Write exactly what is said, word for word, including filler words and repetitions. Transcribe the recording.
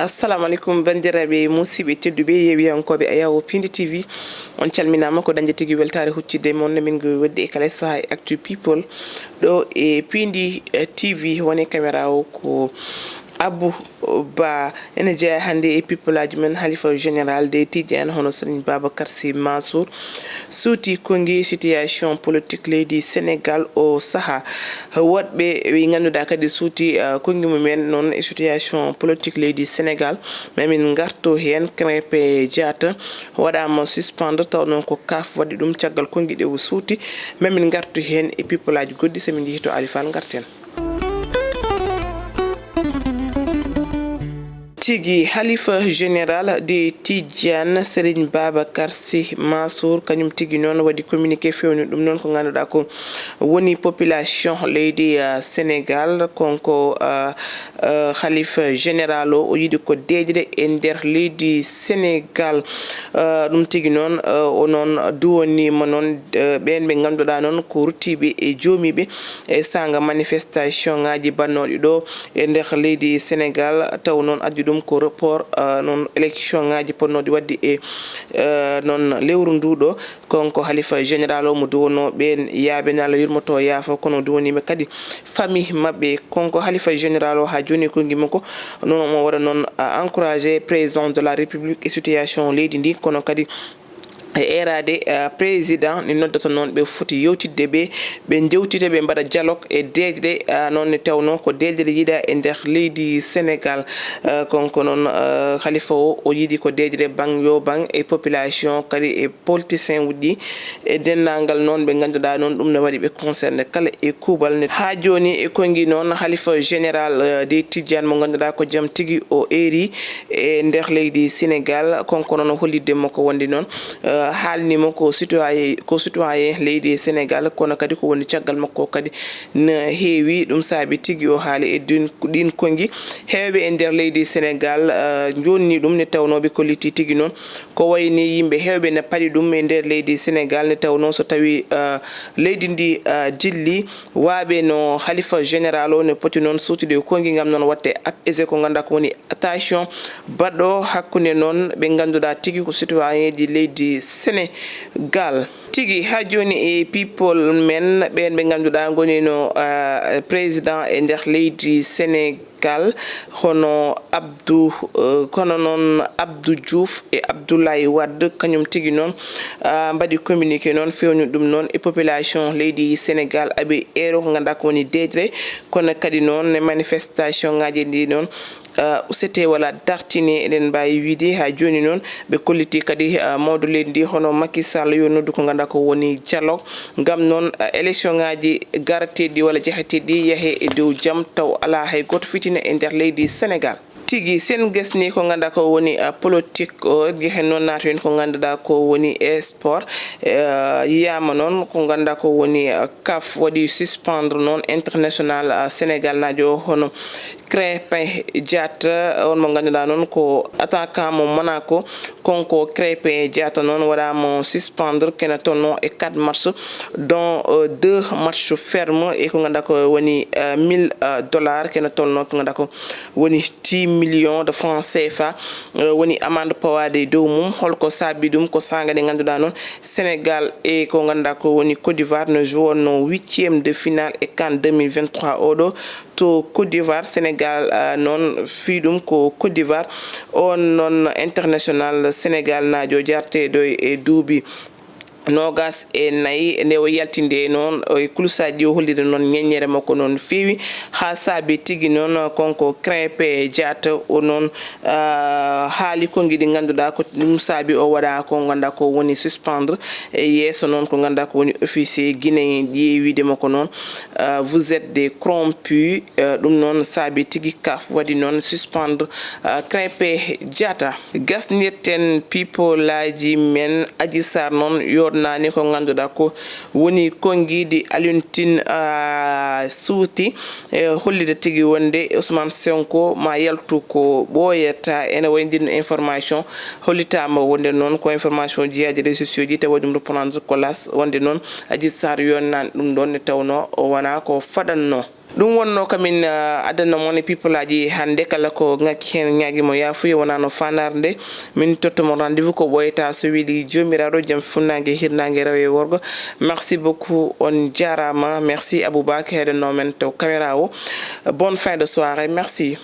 Assalamu aleykum, banndiraaɓe musidɓe tedduɓe, yeewiyankooɓe Ayawo Piindi T V. On calminaama, ko dañde tigi weltaare huccitde e mon, no min ngowi waɗde e kala sahaa e Actu People ɗo e Piindi, eh, T V. Woni caméra o ko Abou Ba. Ene jeyaa hannde e people aji men, Halifa Général de Tidiane, hono Serigne Babacar Sy Mansour, suuti konngi situation politique leydi Sénégal o sahaa. Woɗɓe ɓe ngannduɗaa kadi suuti, ah, konngi mumen noon e situation politique leydi Sénégal. Ma min ngartu heen, Krépin Diatta waɗaama suspendre, taw noon ko kaaf waɗi ɗum caggal konngi ɗe o suuti. Ma min ngartu heen e people aji goɗɗi, so min njehii to Ali Fall, ngarten. Tigi, Halifa Général de Tidiane, Serigne Babacar Sy Mansour, kañum tigi noon waɗi communiqué fewni ɗum noon ko ngannduɗaa ko woni population leydi, ah, Sénégal. Konko, ah, ah, Halifa Général o, o yiɗi ko deeƴre e nder leydi Sénégal. Ah, ɗum tigi noon, ah, o noon duwoniima noon, ah, ɓeen ɓe ngannduɗaa noon ko ruttiiɓe e joomiiɓe e saanga manifestation ŋaaji bannooɗi ɗo e nder leydi Sénégal, taw noon addi ɗum ko report, ah, noon élection ŋaaji potnooɗi waɗde e, ah, noon lewru ndu ɗo. Konko Halifa Général o mo duwonoo ɓeen, yaaɓe ne Allah yurmoto yaafo, kono duwoniima kadi famille maɓɓe. Konko Halifa Général o haa jooni e konngi makko, noon omo waɗa noon, ah, encouragé président de la République e situation leydi ndi, kono kadi e eeraade, eh, président ne noddata noon ɓe foti yewtidde ɓe, ɓe njewtita, ɓe mbaɗa dialogue e deeƴre, ah, noon ne tawnoo ko deeƴre yiɗaa e nder leydi Sénégal. Eh, konko noon, eh, Halifa o, o yiɗi ko deeƴre baŋ yo baŋ e population kadi e politicien uji e denndaangal noon ɓe ngannduɗaa noon ɗum ne waɗi ɓe concerné kala e kuuɓal ne. Haa jooni e konngi noon Halifa Général, eh, de Tidiane mo ngannduɗaa ko jam tigi o eeri e nder leydi Sénégal, konko noon o hollitde mo ko wonde noon, eh, haalni mo ko citoyen, ko citoyen leydi Sénégal, kono kadi ko woni caggal makko kadi ne heewi. Ɗum saabi tigi o haali e ɗin, ɗin konngi. Heewɓe e nder leydi Sénégal, eh, njonni ɗum ne tawnoo ɓe kolliti tigi noon. Ko wayni yimɓe heewɓe ne paɗi ɗum e nder leydi Sénégal ne tawnoo so tawi, eh, leydi ndi, eh, dilli, waaɓe no Halifa Général o ne poti noon suutude e konngi ngam noon waɗde apaisé ko ngannduɗaa ko woni tension baɗɗo hakkunde noon ɓe ngannduɗaa tigi ko citoyen ji leydi Sénégal. Tigi haa jooni e people men ɓeen ɓe ngannduɗaa ngoni no, ah, président e nder leydi Sénégal, hono Abdou, eh, kono noon Abdou Diouf e Abdoulaye Wade, kañum tigi noon, ah, mbaɗi communiqué noon, fewni ɗum noon e population leydi Sénégal, aɓe eero ko ngannduɗaa ko woni deeƴre, kono kadi noon e manifestation ŋaaji ɗi noon, ah, usete walla dartine, eɗen mbaawi wiyde haa jooni noon. Ɓe kolliti kadi, ah, mawɗo leydi ndi hono Macky Sall yo noddu ko ngannduɗaa ko woni dialogue ngam noon, ah, élection ŋaaji garateeɗi walla jahateeɗi yahe e dow jam taw alaa hay gooto fitina e nder leydi Sénégal. Tigi, sen ngesni ko ngannduɗaa ko woni, ah, politique o, gehen noon naatoyen ko ngannduɗaa ko woni e sport. Eh, yiyaama noon ko ngannduɗaa ko woni, ah, CAF waɗi suspendre noon international, ah, Sénégal naajo hono Krépin Diatta, on mo ngannduɗaa noon ko attaquant mo Monaco. Konko Krépin Diatta noon waɗaama suspendre kene tolno e quatre matchs, dont, euh, deux matchs fermes e ko ngannduɗaa ko woni, euh, mille, euh, dollars, kene tolno ko ngannduɗaa ko woni dix millions de francs C F A, euh, woni amende pawaade e dow mum. Holko saabi ɗum? Ko saanga nde ngannduɗaa noon Sénégal e ko ngannduɗaa ko woni Côte d'Ivoire no jouwanno huitième de finale e CAN deux mille vingt-trois oɗo to Côte d'Ivoire. Sénégal, ah, noon fii ɗum ko Côte d'Ivoire. On noon international Sénégal naajo jarteeɗo e duuɓi noogas e nayi nde o yaltinde noon e kulusaaji ɗi o holliri noon ñeññere makko noon feewi haa saabi tigi noon konko Krépin Diatta o noon, ah, haali konngi ɗi ngannduɗaa ko ɗum saabi o waɗa ko ngannduɗaa ko woni suspendre e yeeso noon ko ngannduɗaa ko woni officier guinéen ƴeewiide makko noon, ah, vous êtes des corrompus, ah, ɗum noon saabi tigi CAF waɗi noon suspendre, ah, Krépin Diatta. Gasnirten people aji men. Adji Sarr noon yooɗnaani ko ngannduɗaa ko woni konngi ɗi Alioune Tine, ah, suuti, e hollitde tigi wonde Ousmane Sonko ma yaltu ko ɓooyata. Ene wayi ndin information hollitaama wonde noon ko information jeyaaɗi réseaux sociaux ji tawa ɗum reprendre ko las wonde noon Adji Sarr yooɗnaani ɗum ɗoon nde tawnoo o wonaa ko faɗannoo. Ɗum wonno kamin uh, addanno mon e pipolaaji hannde, kala ko ŋakki heen ñaagi mo yaafuye wonano fanarde. Min totto mon rendez-vous ko ɓooyata so weli joomiraaɗo, jam funnaange hirnaange rewe worgo. Merci beaucoup, on jaaraama. Merci Aboubak heɗenno men to caméra o. Bonne fin de soirée, merci.